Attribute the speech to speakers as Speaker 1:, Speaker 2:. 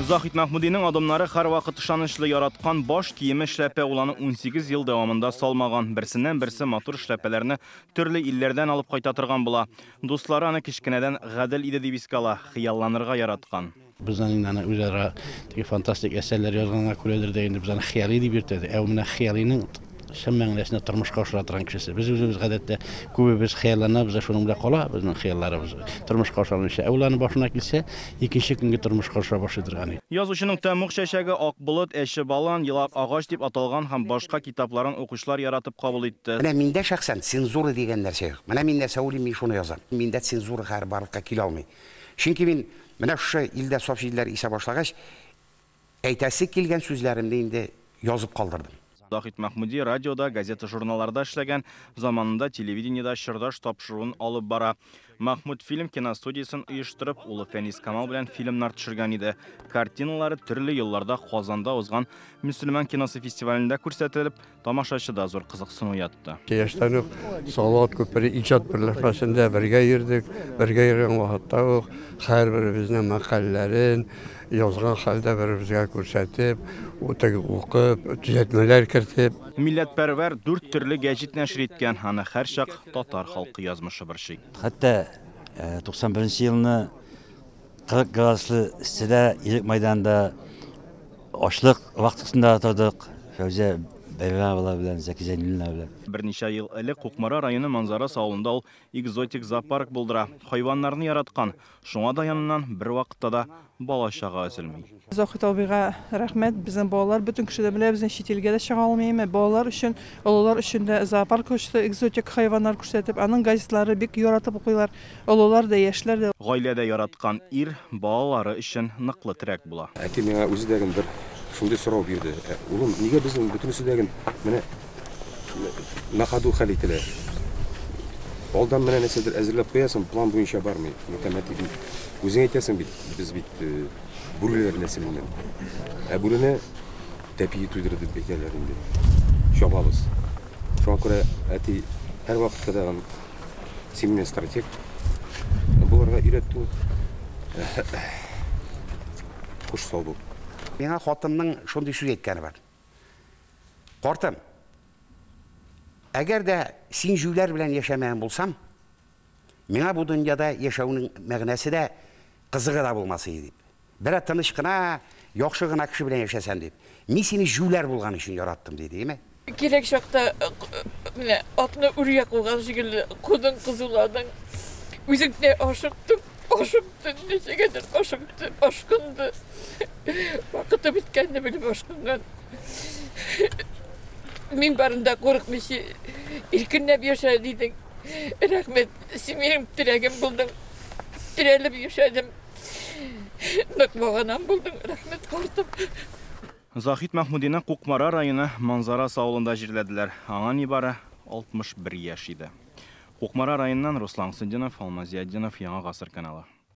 Speaker 1: Заһид Мәхмүдинең адымнары һәрвакыт ышанычлы, яраткан баш киеме эшләпә ул аны 18 ел дәвамында салмаган. Берсеннән-берсе матур эшләпәләрне төрле илләрдән алып кайта торган була. Дуслары аны кечкенәдән гадел иде дип искә ала, хыялланырга яраткан.
Speaker 2: Безнең инде аны үзара теге фантастик әсәрләр язганга күрәдер дә инде без аны хыялый дип йөртәдек. Ә ул менә хыялыйның чын мәгънәсендә тормышка ашыра торган кешесе. Без үзебез гадәттә күбебез хыялланабыз да шуның белән кала безнең хыялларыбыз тормышка аша алмыйча. Ә ул аның башына килсә, икенче көнге тормышка аша башлый торган иде.
Speaker 1: Язучының Тәмуг чәчәге, Ак болыт, Әче балан, Елак агач дип аталган һәм башка китапларын укучылар яратып кабул итте.
Speaker 3: Менә миндә шәхсән цензура дигән нәрсә юк. Менә мин нәрсә уйлыйм, мин шуны язам. Миндә цензура хәзер барлыкка килә алмый. Чөнки мин менә шушы илдә саф җилләр исә башлагач, әйтәсе килгән сүзләремне инде язып калдырдым.
Speaker 1: Заһид Мәхмүди радиода, газета-журналларда эшләгән, заманында телевидениедә Чордаш тапшыруын алып бара. Махмуд фильм киностудиясен оештырып, улы Фәнис Камал белән фильмнар төшергән иде. Картиналары төрле елларда Казанда узган мөселман киносы фестивалендә күрсәтелеп, Тамашачыда зур кызыксыну уятты.
Speaker 4: Яшьтән үк Салават күпере иҗат берләшмәсендә бергә йөрдек. Бергә йөргән вакытта ук һәрберебезнең мәкаләләрен язган хәлдә беребезгә күрсәтеп, теге укып, төзәтмәләр кертеп.
Speaker 1: Милләтпәрвәр дүрт төрле гәҗит нәшер иткән, аны һәрчак татар халкы язмышы борчый.
Speaker 5: Хәтта 91 нче елны 40 градуслы эсседә Ирек мәйданында Ачлык вахтасында тордык Фәүзә Бәйрәмова белән, Зәки Зәйнуллина белән.
Speaker 1: Берничә ел элек Кукмара районы Манзарас авылында ул экзотик зоопарк булдыра. Хайваннарны яраткан, шуңа да яныннан бервакытта да бала-чага өзелми.
Speaker 6: Заһит абыйга рәхмәт, безнең балалар бөтен кеше дә белә, безнең чит илгә дә чыга алмый, әмма балалар өчен, олылар өчен дә зоопарк ачты, экзотик хайваннар күрсәтеп, аның газетлары бик яратып укыйлар. Олылар да, яшьләр дә.
Speaker 1: Гаиләдә яраткан ир балалары өчен ныклы терәк була.
Speaker 7: Әти миңа үзе дә бер шундый сорау бирде, Ә, улым, нигә безнең бөтенесе дә менә на ходу хәл ителә? Алдан менә нәрсәдер әзерләп куясың, план буенча бармый. Мин әйтәм, әти, бит, үзең әйтәсең бит, без бит бүреләр нәселеннән. Ә бүрене тәпие туйдырды дип әйтәләр инде. Чабабыз. Шуңа күрә, әти, һәрвакытта да Син мине стратег булырга өйрәттең. Хуш, сау бул.
Speaker 3: Миңа хатынның шундый сүз әйткәне бар. Картым, әгәр дә син җүләр белән яшәмәгән булсам, миңа бу дөньяда яшәүнең мәгънәсе дә, кызыгы да булмас иде, дип. Бераз тыныч кына, яхшы гына кеше белән яшәсәм дип. Мин сине җүләр булган өчен яраттым, диде, име?
Speaker 8: Кирәк чакта менә атны үргә куган шикелле кудың, кызуладың. Үзең дә ашыктың, ашыкты, ничәгәдер ашыкты, ашкынды. Вакыты беткәнне белеп ашкынган. Мин барында курыкмыйча иркенләп яшә, дидең. Рәхмәт, син минем терәгем булдың. Терәлеп яшәдем. Нык баганам булдың, рәхмәт, картым.
Speaker 1: Заһид Мәхмүдине Кукмара районы Манзарас авылында җирләделәр. Аңа нибары 61 яшь иде. Кукмара районыннан Руслан Хөсетдинов, Алмаз Зиятдинов, Яңа Гасыр каналы.